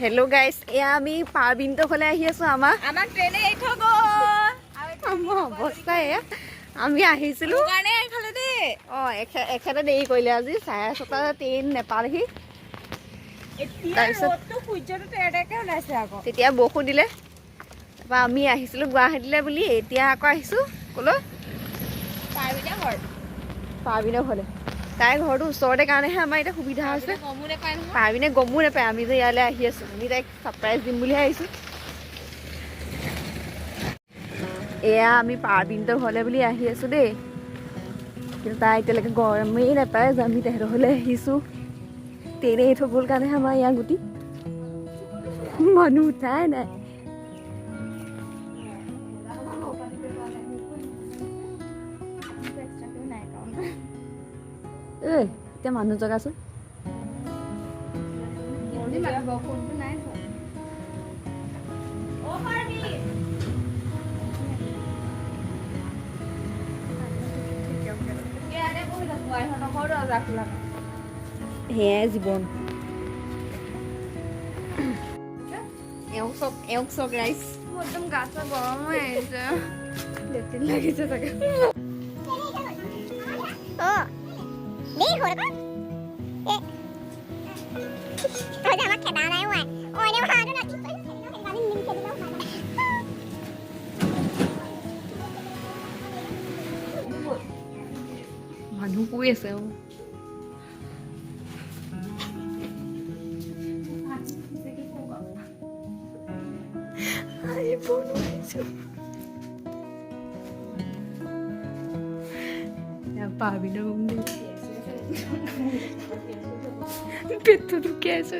Hello' guys, এয়া আমি পাৰ্বিনহঁতৰ ঘৰলৈ আহি আছোঁ। আমাৰ আমাক ট্ৰেইনে এৰি থৈ গ'ল। আমাৰ অৱস্থা এয়া। আমি আহিছিলোঁ। মোৰ কাৰণে এৰি খালে দেই। অঁ, এখেতে দেৰি কৰিলে। আজি 6:30 ট্ৰেইন নেপালেহি। এতিয়া তাৰপিছত ৰ'দটো, সূৰ্যটো তেৰতেৰকে ওলাইছে আকৌ। তেতিয়া বৰষুণ দিলে। তাৰপৰা আমি আহিছিলোঁ গুৱাহাটীলৈ বুলি, এতিয়া আকৌ আহিছোঁ ক'লৈ? পাৰ্বিনে ঘৰ। পাৰ্বিনৰ ঘৰলৈ। তাইৰ ঘৰটো ওচৰতে কাৰণেহে আমাৰ এতিয়া সুবিধা হৈছে। গমো নাপায় নহয়। পাৰ্বিনে গমো নাপায় আমি যে ইয়ালৈ আহি আছোঁ। আমি তাইক ছাৰপ্ৰাইজ দিম বুলিহে আহিছোঁ। এয়া আমি পাৰ্বিনহঁতৰ ঘৰলৈ বুলি আহি আছোঁ দেই, কিন্তু তাই এতিয়ালৈকে গমেই নাপায় যে আমি তেহেঁতৰ ঘৰলৈ আহিছোঁ। ট্ৰেইনে এৰি থৈ গ'ল কাৰণেহে আমাৰ ইয়াৰ গুটি মানুহ উঠাই নাই। ঐ, এতিয়া মানুহ জগাচোন। ফোনটো নাই। অ পাৰ্বি। ইয়াতে বহি থাকো, আইহঁতৰ ঘৰ দৰ্জা খোলা নাই। সেয়াই জীৱন। এওঁক চাওক, এওঁক চাওক ৰাইজ। মোৰ একদম গা চা গৰম হৈ আহিছে, লেট্ৰিন লাগিছে চাগে। অ, দেৰি হ'ল আকৌ। এ, তই যে আমাক খেদা নাই। ঐ ঐ, এনে হাঁহটো নাকি আমি খেদিব। মানুহ শুই আছে। অঁ, আহিব নোৱাৰিছোঁ। পাবিনৰ ৰুম দেই। পেটটো দুখীয়াই আছে।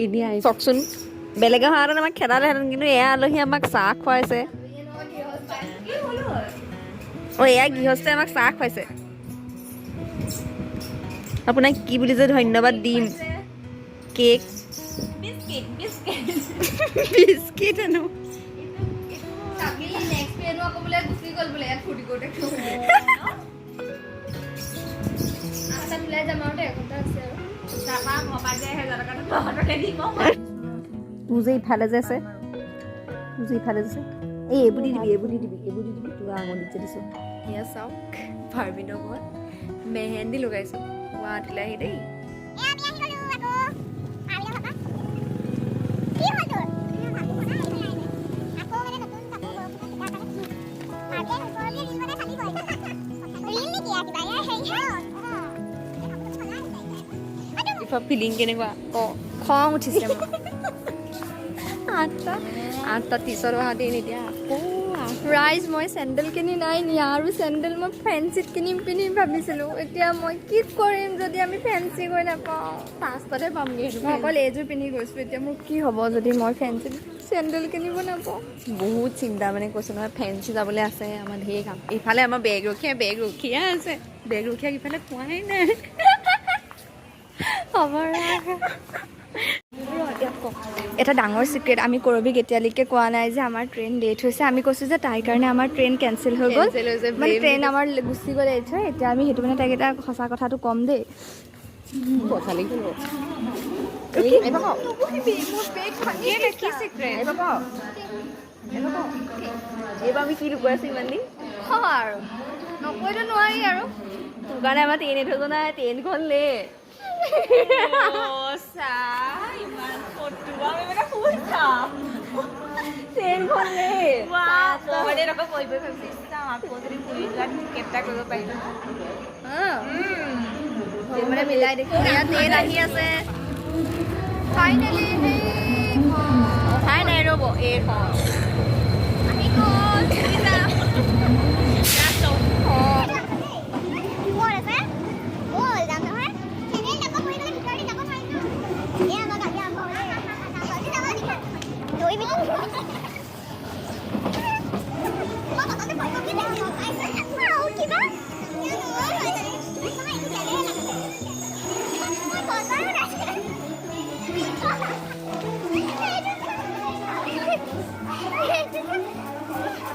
এনেই আহি চাওকচোন, বেলেগে হোৱাহেঁতেন আমাক খেদালেহেঁতেন, কিন্তু এয়া আলহী আমাক চাহ খুৱাইছে। অঁ, এয়া গৃহস্থই আমাক চাহ খুৱাইছে। আপোনাক কি বুলি যে ধন্যবাদ দিম। Cake, biscuit, biscuit. বিস্কিট হেনো। নেক্সট ট্ৰেইনো আকৌ বোলে গুচি গ'ল বোলে। ইয়াত ফূৰ্তি কৰোঁতে 8টাত ওলাই যাম আৰু দেই, এঘণ্টা আছে আৰু। তাৰপা ঘৰৰ পৰা যে 1000 টকাটো তহঁতকে দিম। তোৰ যে ইফালে যে আছে, তোৰ যে ইফালে যে আছে, এই এইবোৰ দি দিবি, এইবোৰ দি দিবি, এইবোৰ দি দিবি। তোৰ আঙুলিত যে দিছোঁ। এয়া চাওক, ভাৰ্বিনৰ ঘৰত মেহেন্দি লগাইছোঁ গুৱাহাটীলৈ আহি দেই। এ, আমি আহি গ'লো আকৌ পাৰ্বিনৰ ঘৰৰ পৰা। কি হ'ল তোৰ? আকৌ মানে নতুন কাপোৰ বৰষুণত তিতাৰ কাৰণে পাৰ্বিয়ে ওপৰলৈ ৰীল বনাই ফালি গ'ল। ৰীল নেকি এয়া কিবা? এয়া হেৰি হে। ইফা ফিলিং কেনেকুৱা ক? খং উঠিছে মোৰ। 8টা 8টা 30ত অহা দিন, এতিয়া আকৌ ৰাইজ, মই চেণ্ডেল কিনি নাই নিয়া আৰু চেণ্ডেল মই ফেঞ্চিত কিনিম পিন্ধিম ভাবিছিলোঁ। এতিয়া মই কি কৰিম যদি আমি ফেঞ্চি গৈ নাপাওঁ? 5টাতে পামগৈ। মই অকল এইযোৰ পিন্ধি গৈছোঁ। এতিয়া মোৰ কি হ'ব যদি মই ফেঞ্চিত চেণ্ডেল কিনিব নাপাওঁ? বহুত চিন্তা মানে, কৈছোঁ নহয়, ফেঞ্চি যাবলৈ আছে আমাৰ ঢেৰ কাম। ইফালে আমাৰ বেগ ৰখীয়া আছে, বেগ ৰখীয়াক ইফালে কোৱাই নাই। আমাৰ এটা ডাঙৰ চিক্ৰেট, আমি কৰবীক এতিয়ালৈকে কোৱা নাই যে আমাৰ ট্ৰেইন লেট হৈছে। আমি কৈছোঁ যে তাইৰ কাৰণে আমাৰ ট্ৰেইন কেঞ্চেল হৈ গ'ল। Cancel হৈছে, মানে blame train আমাৰ গুচি গ'ল লেট হৈ। এতিয়া আমি সেইটো মানে তাইক এটা সঁচা কথাটো ক'ম দেই। পঠালি। কি চিক্ৰেট? এইবাৰ আমি কি লুকুৱাইছোঁ ইমান দিন? আৰু নকৈতো নোৱাৰি আৰু। তোৰ কাৰণে আমাৰ ট্ৰেইন এৰি থৈ যোৱা নাই, ট্ৰেইনখন লেট। চাহ ইমান ফটুৱা, আমি মানে শুই যাম। ট্ৰেইনখন লেট। মই মানে এনেকুৱা কৰিব ভাবিছোঁ, চাওঁ আকৌ যদি ফুৰি যোৱা টিকেট এটা কৰিব পাৰিলোঁ। মানে মিলাই দেখোঁ। এয়া ট্ৰেইন আহি আছে। ফাইনেলি। উঠাই নাই, ৰ'ব, এইখন আহি গ'ল। ক'ত আছে? ব'ল যাম নহয়। চেণ্ডেল আকৌ পৰি গ'লে ভিতৰলৈ যাব নোৱাৰিম ন। এয়া আমাৰ গাড়ী আৰম্ভ হ'ল। দৌৰিবি। মই তলতে পৰিব বুলি আৰু কিবা এইটো কেলেহে লাগিছে। মই বজাৰো নাছিল।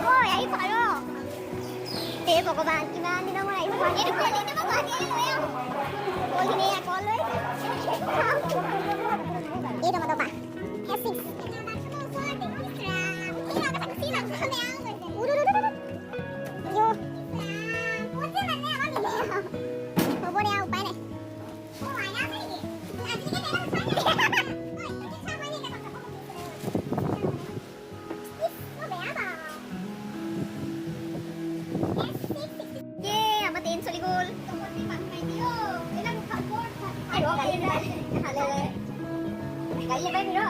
ঐ, আহি পাৰ। এই ভগৱান, কিমান দিনৰ মূৰত আহিব। এইটো কল মই গুৱাহাটীলৈ লৈ আহোঁ। কলখিনি এয়া কল লৈ এইটো মই দবা এ6। হ'ব দে, আৰু উপায় নাই। আমাৰ ট্ৰেইন চলি গ'ল। গাড়ী নাপাবি, ৰ।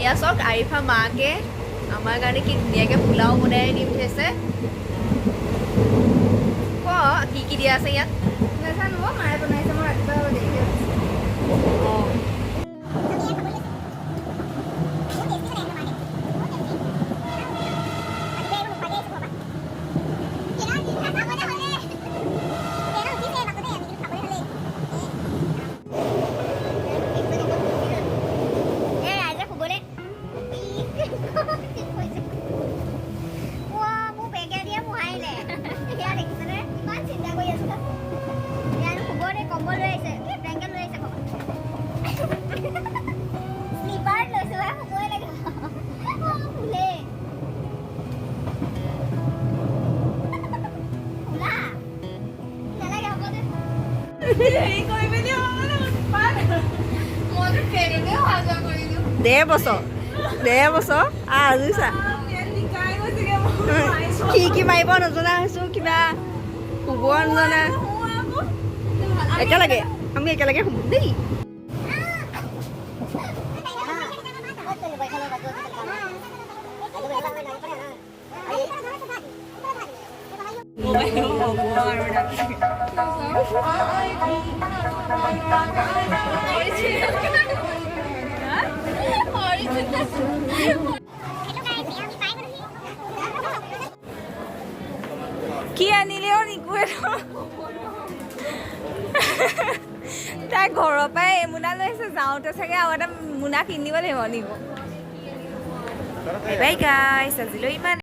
এয়া চাওক, আৰিফা মাকে আমাৰ কাৰণে কি ধুনীয়াকৈ পোলাও বনাই দি পঠিয়াইছে। ক, কি কি দিয়া আছে ইয়াত? নাজানো অ', মায়ে বনাইছে, মই ৰাতিপুৱা দেৰিকৈ উঠিছোঁ। অঁ। ৰাইজে শুবলৈ মোৰ বেগে দিয়ে মোহাৰিলে। সেয়া দেখিছেনে? ইমান চিন্তা কৰি আছো। এয়ানো শুব দে, কম্বল লৈ আহিছে, ব্লেংকেট লৈ আহিছে, শ্লিপাৰ লৈছো, শুবই লাগিব। ফুলে ফুলা নালাগে, হ'ব দে। মইতো ট্ৰেইনতে অহা যোৱা কৰিলোঁ। 1.5 বছৰ, 1.5 বছৰ আজুছা। কি কি মাৰিব নজনা হৈছো, কিবা শুব নজনা। একেলগে আমি একেলগে শুম দেই। কি আনিলেও নিকোৱে। তাই ঘৰৰ পৰাই এই মোনা লৈ আহিছে, যাওঁতে চাগে আৰু এটা মোনা কিনিব লাগিব নিব। বাই গাইছ, আজিলৈ ইমান।